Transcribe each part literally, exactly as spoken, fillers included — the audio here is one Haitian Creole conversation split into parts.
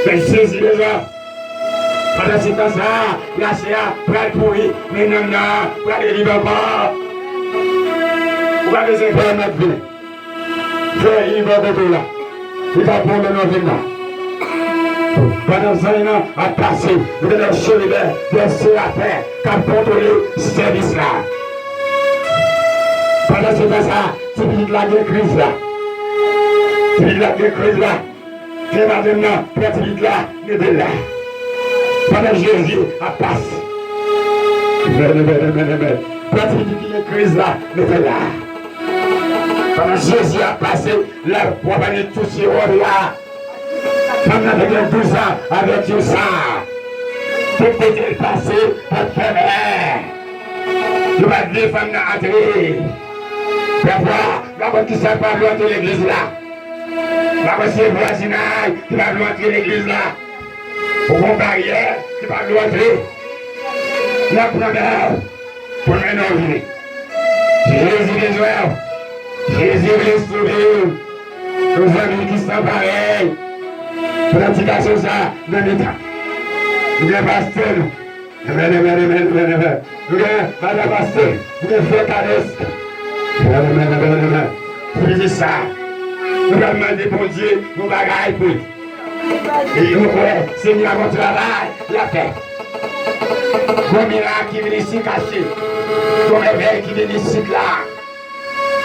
Men Jezi bezwen. Pandan se tan sa a, lachè a pral pouri, men nanm nan pral viv ankò. Ou pa bezwen pè nòt vini. Fè li bò kote w la. Li pa pwoblèm nan vin nan. Pandan zanj nan ap pase, nou te nan cheribè, de serafin k ap kontwole sèvis la. Pandan se tan sa, ti pitit la gen kriz la. Ti pitit la gen kriz la. Fè madanm nan pran ti pitit la, mete l la. Pandan Jezi ap pase. Amèn, amèn, amèn, amèn. Pran ti pitit ki gen kriz la, mete l la. Pandan Jezi ap pase, l ap pwopane tout siròd la. Fanm nan te gen douz an avèk yon sa. Tout kote l pase, pòt fèmen. Yo pa t vle fanm nan antre. Pafwa, m pa konn kisa k pa vle antre legliz la. M pa konn si se vwazinay ki pa vle antre legliz la. Ou gon baryè ki pa vle antre. N ap pran men w pou n mennen w vini. Jezi bezwen w. Jezi vle sove w. Yon zanmi ki san parèy. Predikasyon sa nan mitan. Nou gen pastè nou. Amèn, amèn, amèn, amèn, amèn. Nou gen madan pastè. Nou gen frè Kadès. Amèn, amèn, amèn, amèn. Pou di sa, nou pral mande Bondye yon bagay pou li. E nou kwè Senyè a gon travay l ap fè. Gon mirak ki vin isit kache. Gon mèvèy ki vin isit la.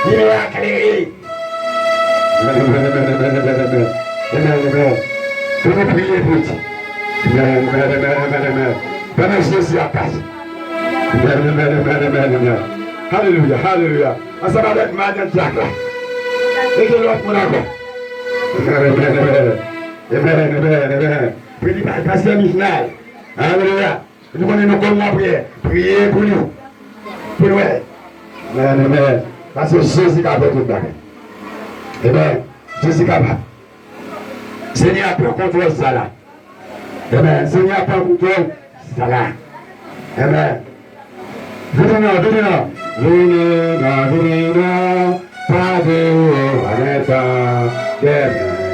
Limyè a klere. Amèn, amèn, amèn, amèn, amèn, amèn. Amèn, amèn. Ke nou priye pou li. Amèn, amèn, amèn, amèn, amèn. Pandan Jezi ap pase. Amèn, amèn, amèn, amèn, amèn. Alelouya, alelouya. Ansanm avèk madan dyak la. E gen lòt moun ankò. Amèn, amèn, amèn. Amèn, amèn, amèn. Priye pa-, pastè Michel. Alelouya. Nou konnen nou konn lapriyè. Priye pou li. Pou nou wè. Amèn, amèn. Paske Jezi ka fè tout bagay. Amèn. Jezi kapab. Senyè a pran kontwòl sa la. Amèn. Senyè a pran kontwòl sa la. Amèn. Vini non, vini non. Vini non, vini non. Pa di ou pa gen tan. Demen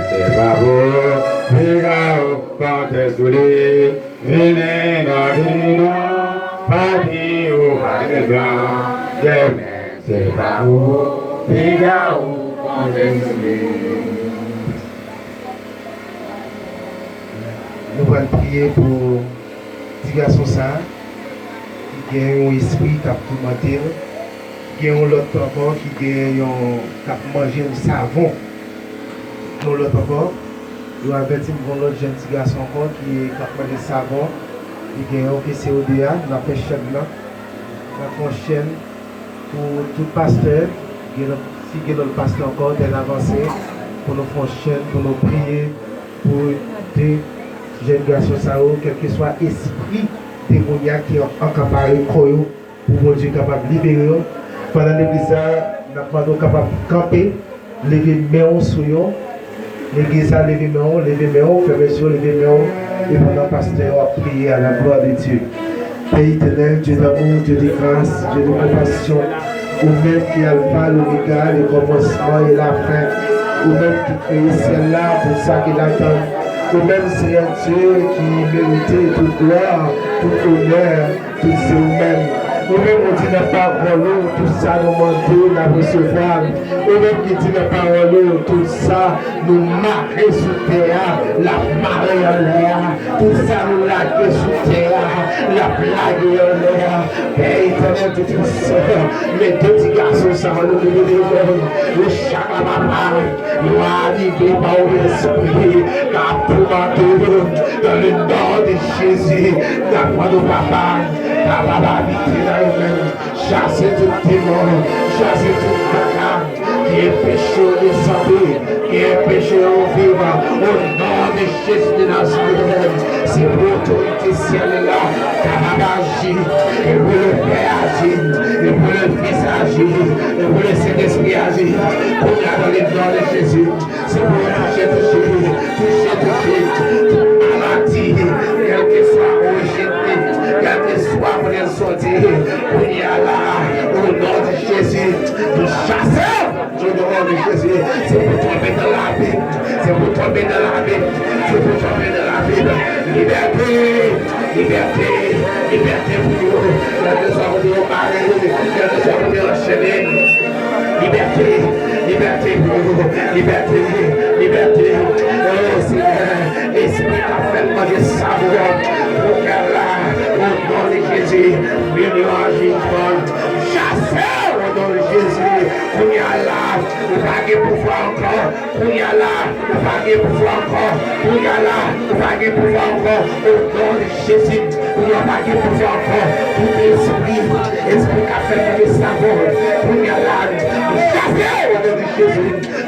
se pa pou ou. Piga ou konte sou li. Vini non, vini non. Pa di ou pa gen tan. Demen se pa pou ou. Piga ou konte sou li. Nou pral priye pou ti gason sa a ki gen yon espri k ap toumante l. Gen yon lòt ankò ki gen yon, k ap manje yon savon. Gen yon lòt ankò, yo avèti m gen yon lòt jèn ti gason ankò ki, k ap manje savon. Li gen yon ke se o de a, n ap fè chèn nan. N ap fè yon chèn pou tout pastè. Gen lòt, si gen lòt pastè ankò, tèl avanse, pou nou fè yon chèn, pou nou priye pou de jèn gason sa yo, kèlkeswa espri demonyak ki ankapare kò yo, pou Bondye kapab libere yo. Pandan legliz la, n ap mande w kapab kanpe, leve men w sou yo. Legliz la, leve men w, leve men w, fèmen zye w, leve men w. E pandan pastè yo ap priye à la gloire de Dieu. Père éternel, Dieu d'amour, Dieu de grâce, Dieu de compassion, ou menm ki Alpha, l'Oméga, le commencement et la fin, ou menm ki kreye syèl la pou sa ki ladan l, ou menm, Seyè Dye, ki merite tout glwa, tout onè, Tout se ou menm. Ou menm ou di nan pawòl ou, tout sa nou mande, n ap resevwa l. Ou menm ki di nan pawòl ou, tout sa nou mare sou tè a, l ap mare anlè a. Tout sa nou lage sou tè a, l ap lage anlè a. Pè Etènèl Toupisan, men de ti gason sa yo nou leve devan ou, yo chak la papa. Nou anime pa yon espri k ap toumante nou. Dans le nom de Jésus, n ap mande w, papa, kapab abite nan yo menm. Chase tout demon, chase tout kaka ki enpeche yo desann, ki enpeche yo viv. Au nom de Jésus de Nazareth, se pou otorite syèl la kapab aji, e pou le Pè aji, e pou le Fis aji, e pou le Sentespri aji. Kounye a, dans le nom de Jésus, se pou yo touche, touche, touche, touche, tout maladi, kèlkeswa orijin li, kèlkeswa kote l soti, kounye a la, au nom de Jésus, nou chase w, au nom de Jésus, se pou tonbe dans l'abîme, se pou tonbe dans l'abîme, se pou tonbe dans l'abîme. Libète, libète, libète pou yo. Kèlkeswa kote yo mare, kèlkeswa kote yo anchene. Libète, libète pou yo. Libète, libète. O Senyè, espri k ap fè m manje savon pou kè la, o non de Jezi, milyon an jijman, chase o non de Jezi. Kounye a la, ou pa gen pouvwa ankò. Kounye a la, ou pa gen pouvwa ankò. Kounye a la, ou pa gen pouvwa ankò. O non de Jezi, kounye a ou pa gen pouvwa ankò. Tout espri, espri k ap fè manje savon, kounye a la, chape o non de Jezi.